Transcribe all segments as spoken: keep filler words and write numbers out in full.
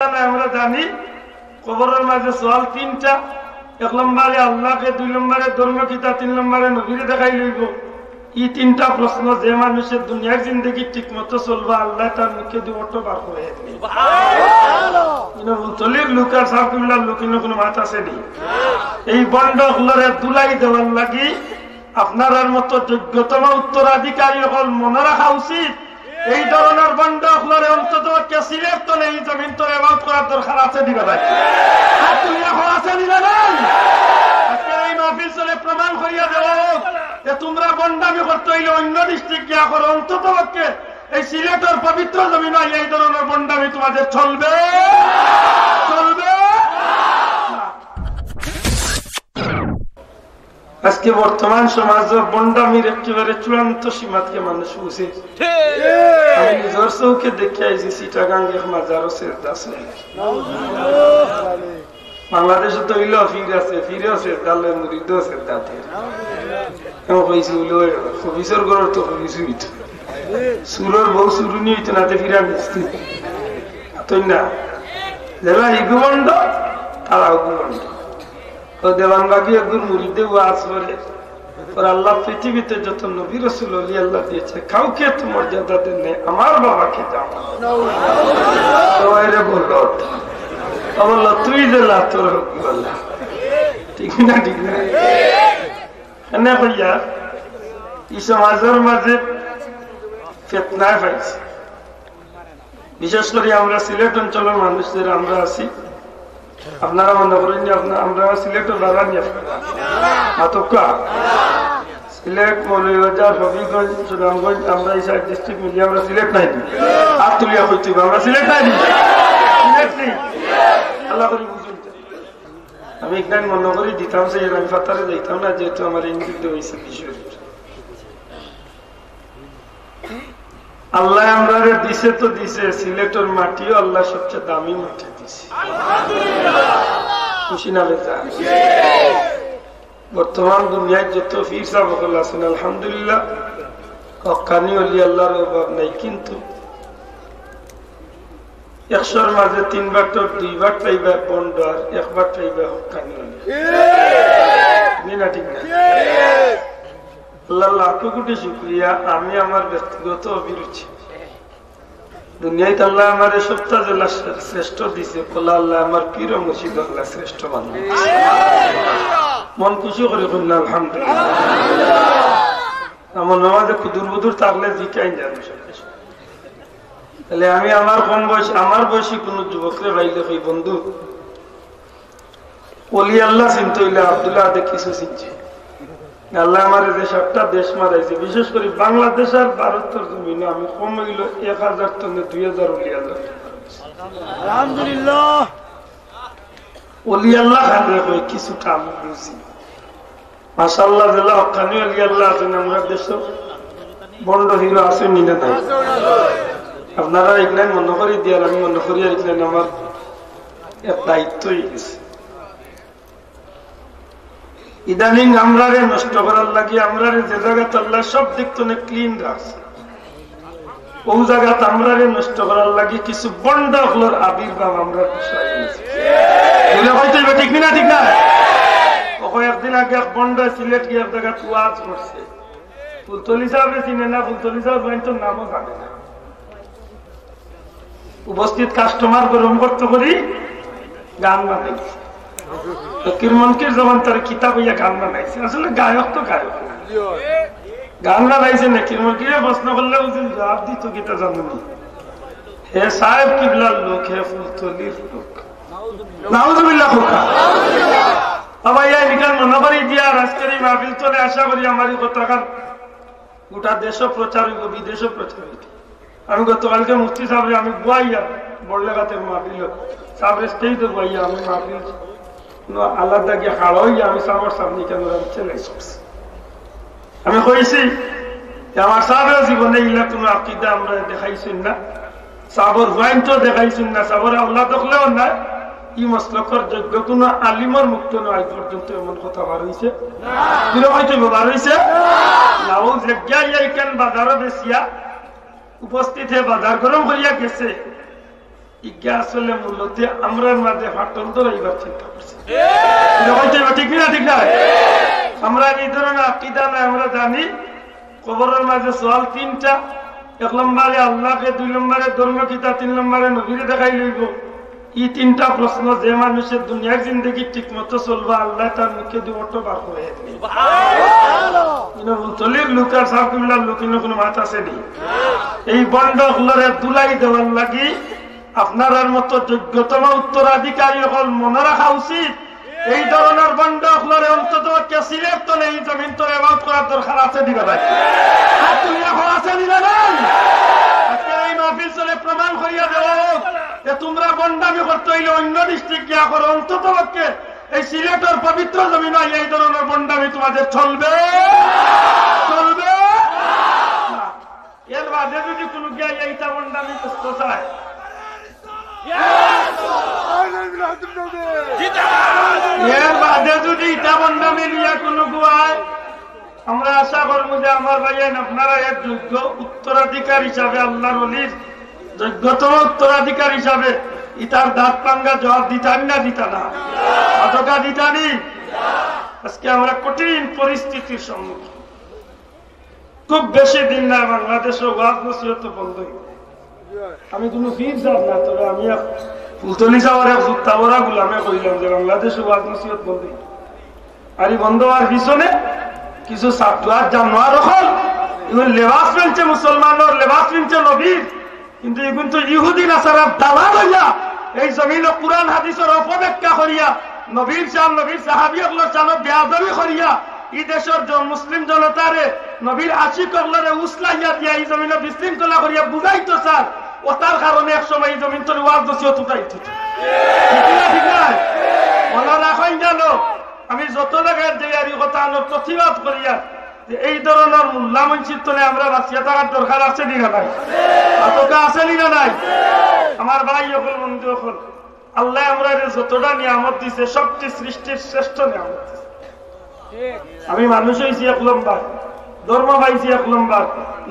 না, আমরা জানি কবরর মাঝে সওয়াল তিনটা। এক নম্বরে আল্লাহকে, দুই নম্বরে ধর্ম কিতা, তিন নম্বরে নবীরে দেখাই লইব। এই তিনটা প্রশ্ন যে মানুষের দুনিয়ার জিন্দেগি ঠিক মতো চলবা, আল্লাহ তার মুখে দিয়ে অটো বার করে দিবে। ইনো ফুলতলির লোক আর সাব কিবলার লোক, ইনো কোনো মাত আছে নি? এই ভণ্ড অকলরে ধুলাই দেওয়ার লাগি আপনারার মতো যোগ্যতম উত্তরাধিকারী অকল মনে রাখা উচিত। এই ধরনের ভণ্ড অকলরে অন্তত পক্ষে সিলেট তনে, এই জমিন তনে এবাউট করার দরকার আছে দিবা ভাই। আর তুমি এখন আছে দিবা নাই? আজকে এই মাহফিল চলে প্রমাণ করিয়া দেওয়া হোক যে তোমরা ভণ্ডামি করতে হইলে অন্য ডিস্ট্রিক্ট গিয়া করো, অন্তত পক্ষে এই সিলেটের পবিত্র জমিন এই ধরনের ভণ্ডামি তোমাদের চলবে, চলবে না। আজকে বর্তমান সমাজে ভণ্ডামির একেবারে চূড়ান্ত সীমাতকে মানুষ বুঝে। আমি নিজের চোখে দেখে আইছি চিটাগাং এক মাজারও সেজদা আছে। বাংলাদেশে তো হইলেও ফির আছে, ফিরেও সেজদা লয়, মুরিদও সেজদা দেয়। এমন কইছি বলে ওই খবিসর ঘরের তো খবিস হইত। সুরর বউ সুরুনি হইত না, তে ফিরা মিস্ত্রি। তুই না, যারা ইগু ভণ্ড, তারা উগু ভণ্ড। তো দেওয়ানবাগি একজন মুরিদে ওয়াজ করে, "তোর আল্লাহ পৃথিবীতে যত নবী রসুল অলি আল্লাহ দিয়েছে, কাউকে এত মর্যাদা দেন নাই, আমার বাবাকে দাও।" তো এরে বলল, ও বলল, "তুই যে লা, তোর হক বললা।" ঠিক না, ঠিক না? এনে কইয়া এই সমাজের মাঝে ফেতনায় পাইছে। বিশেষ করে আমরা সিলেট অঞ্চলের মানুষ যারা আমরা আছি, আপনারা মনে করেন যে আপনারা, আমরা সিলেটের বাগানি আপনারা। মাতক্কা। সিলেট, মৌলভীবাজার, হবিগঞ্জ, সুনামগঞ্জ, আমরা এই সাইড ডিস্ট্রিক্ট মিলিয়ে আমরা সিলেট নায়নি? হাত তুলিয়া কইতে হবে, আমরা সিলেট নায়নি? সিলেট নেই। আল্লাহ করি বুঝুন। আমি এখানে মনে করি দিতাম, সেই আমি ফাতারে যাইতাম না, যেহেতু আমার ইঙ্গিত হয়েছে বিষয়টা। আল্লাহ আমরারে দিছে তো দিছে, সিলেটের মাটিও আল্লাহ সবচেয়ে দামি মাটি দিছে। খুশি না বেজা? বর্তমান দুনিয়ায় যত পীর সাব অকল আছেন, আলহামদুলিল্লাহ, হক্কানি অলি আল্লাহর অভাব নাই, কিন্তু একশোর মাঝে তিন ভাগর দুই ভাগ পাইবা ভণ্ড আর এক ভাগ পাইবা হক্কানি অলি। নি না, ঠিক না? আল্লাহ লাখো কোটি শুকরিয়া, আমি আমার ব্যক্তিগত অভিরুচি। দুনিয়াত আল্লাহ আমারে সবটা জেলা শ্রেষ্ঠ দিছে, বলে আল্লাহ আমার পীর ও মুর্শিদ আল্লাহ শ্রেষ্ঠ বানাইছে। মন খুশি করে কইন না, আলহামদুলিল্লাহ। আমার নামাজে কুদুর বুদুর থাকলে জিকাইন জানো সব কিছু। তাহলে আমি আমার কম বয়স, আমার বয়সী কোনো যুবকরে পাইলে কই, "বন্ধু, অলি আল্লাহ চিনতে হইলে আব্দুল্লাহ আদে কিছু চিনছে।" আল্লাহ আমারে যে সাতটা দেশ মারাইছে, বিশেষ করে বাংলাদেশ আর ভারতের জমিনে আমি কম হইল এক হাজার তনে দুই হাজার অলি আল্লাহ। আলহামদুলিল্লাহ। অলি আল্লাহ খানরে কই কিছুটা আমি বুঝি। মাশাআল্লাহ, যেলা হক্কানি অলি আল্লাহ আছেন আমরা দেশো, ভণ্ড হিরো আছেন নি না নাই? আপনারা এগুলাই মনে করি দিয়ার, আমি মনে করি এগুলাই আমার এক দায়িত্ব হয়ে গেছে। ইদানিং আমরারে নষ্ট করার লাগি, আমরারে যে জাগাত আল্লাহ সব দিক তনে ক্লিন রাখছে, ও জাগাত আমরারে নষ্ট করার লাগি কিছু ভণ্ড অকলর আবির্ভাব আমরার বিষয় হয়েছে। বলে হয়তো এবার ঠিক না, ঠিক না? ও কয়েকদিন আগে এক ভণ্ড সিলেট গিয়া এক জাগাত ওয়াজ করছে। ফুলতলি সাহেবরে চিনে না, ফুলতলি সাহেব ভাই তো নামও জানে না। উপস্থিত কাস্টমার গরম করতে করি গান বানাইছে। ফকির মনকির যখন তার কিতাব হইয়া গান বানাইছে, আসলে গায়ক তো গায়ক না। গান বানাইছে না, ফকির মনকিরে প্রশ্ন করলে বুঝুন জবাব দিত কিতা জানো নি? হে সাহেব কিবলার লোক, হে ফুলতলির লোক। নাউজুবিল্লাহ কউক্কা। বাবা, ইয়া এখান মনে করি দিয়া আজকের এই মাহফিল তনে আশা করি আমার এই কথাখান গোটা দেশও প্রচার হইব, বিদেশও প্রচার হইব। আমি গতকালকে মুফতি সাহেবরে আমি বুয়াইয়া বড়লেখাতে মাহফিল, সাহেবরে স্টেজে বুয়াইয়া আমি মাহফিল কোনো আলাদা গিয়ে খাড়া হইয়া আমি সাহেবর সামনে কেন আমি চ্যালেঞ্জ করছি। আমি কইছি যে আমার সাহেবেও জীবনে ইলা কোনো আকিদা আমরা দেখাইছেন না, সাবর পয়েন্টও দেখাইছেন না, সাবর আল্লাহ দখলেও না। ই মসলকর যোগ্য কোনো আলিমর মুখ তনে আজ পর্যন্ত এমন কথা বার হইছে? ফিরে হয়তো বার হইছে? না, ও যে গিয়া ইয়া ইখান বাজারও বেচিয়া উপস্থিত হয়ে বাজার গরম করিয়া গেছে। ইটা আসলে মূলত আমরার মাঝে ফাটল ধরাইবার চিন্তা করছে। ইটা হয়তো বা ঠিক না, ঠিক না? আমরা এই ধরনের আকিদা নাই, আমরা জানি কবরের মাঝে সওয়াল তিনটা, এক নম্বরে আল্লাহকে, দুই নম্বরে ধর্ম কিতা, তিন নম্বরে নবীরে দেখাই লইব। এই তিনটা প্রশ্ন যে মানুষের দুনিয়ার জিন্দেগি ঠিক মতো চলবা, আল্লাহ তার মুখে দিয়ে অটো বার করে দিবে। কিন্তু ফুলতলির লোক আর সাবকুমিল্লার লোক ইনো কোনো মাত আছে নি? এই ভণ্ড অকলরে ধুলাই দেওয়ার লাগি আপনারার মতো যোগ্যতম উত্তরাধিকারী অকল মনে রাখা উচিত। এই ধরনের ভণ্ড অকলরে অন্তত পক্ষে সিলেট তনে, এই জমিন তনে এবাউট করার দরকার আছে দিবা ভাই। আর তুমি এখন আছে দিবা নাই? আজকে এই মাহফিল চলে প্রমাণ করিয়া দেওয়া হোক যে তোমরা ভণ্ডামি করতে হইলে অন্য ডিস্ট্রিক্ট গিয়া করো, অন্তত পক্ষে এই সিলেটের পবিত্র জমিন এই ধরনের ভণ্ডামি তোমাদের চলবে, চলবে না। এর বাদে যদি কোনো গিয়া এইটা ভণ্ডামি করতে চায়, এর বাদে যদি ইটা ভণ্ডামি নিয়া কোনো গুয়ায়, আমরা আশা করবো যে আমার ভাইয়াইন আপনারা এর যোগ্য উত্তরাধিকার হিসাবে, আল্লাহর ওলির যোগ্যতম উত্তরাধিকার হিসাবে ইতার দাঁত ভাঙ্গা জবাব দিতানি না দিতা না? কতটা দিতানি? আজকে আমরা কঠিন পরিস্থিতির সম্মুখীন। খুব বেশি দিন না, বাংলাদেশে ওয়াজ নসিহত বন্ধ হইব। আমি কোনো পীর সাব না, তবে আমি এক ফুলতলি সাবর এক জুতা বড়া গুলামে কইলাম যে বাংলাদেশে ওয়াজ নসিহত বন্ধ হইব। আর এই বন্ধ হওয়ার পিছনে কিছু ছাত্র আর জানোয়ার অকল, এগুন লেবাস পিনছে মুসলমানর, লেবাস পিনছে নবীর, কিন্তু এগুন তো ইহুদি নাসারার দালাল হইয়া এই জমিনো কোরআন হাদিসর অপব্যাখ্যা করিয়া নবীর শান, নবীর সাহাবী অকলর শানো বেয়াদবি করিয়া এই দেশর জন-, মুসলিম জনতারে, নবীর আশিক অকলরে উসলাইয়া দিয়া এই জমিনো বিশৃঙ্খলা করিয়া বুঝাইতো চার। ও তার কারণে এক সময় এই জমিন তনে ওয়াজ নসিহত উঠাইতো। ঠিক না, ঠিক না? মনে রাখইন জানো, আমি যত জাগাত যাই আর এই কথা আনোর প্রতিবাদ করিয়া যে এই ধরনের মোল্লা মসজিদ তনে আমরা বাঁচিয়া থাকার দরকার আছে নি না নাই? কতটা আছে নি না নাই? আমার ভাই অকল, বন্ধু অকল, আল্লাহ আমরারে যতটা নিয়ামত দিছে, সবচেয়ে সৃষ্টির শ্রেষ্ঠ নিয়ামত দিছে। আমি মানুষ হইছি এক নম্বর, ধর্ম পাইছি এক নম্বর,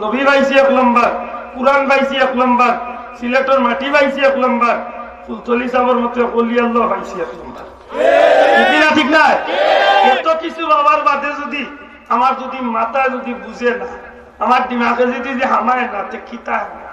নবী পাইছি এক নম্বর, কোরআন পাইছি এক নম্বর, সিলেটর মাটি পাইছি এক নম্বর, ফুলতলি সাবর মতো এক অলি আল্লাহ পাইছি এক নম্বর। ঠিক না, ঠিক না? এত কিছু বাবার বাদে যদি আমার যদি মাথায় যদি বুঝে না, আমার দিমাগে যদি যে হামায় না, তে কিতা হামায়?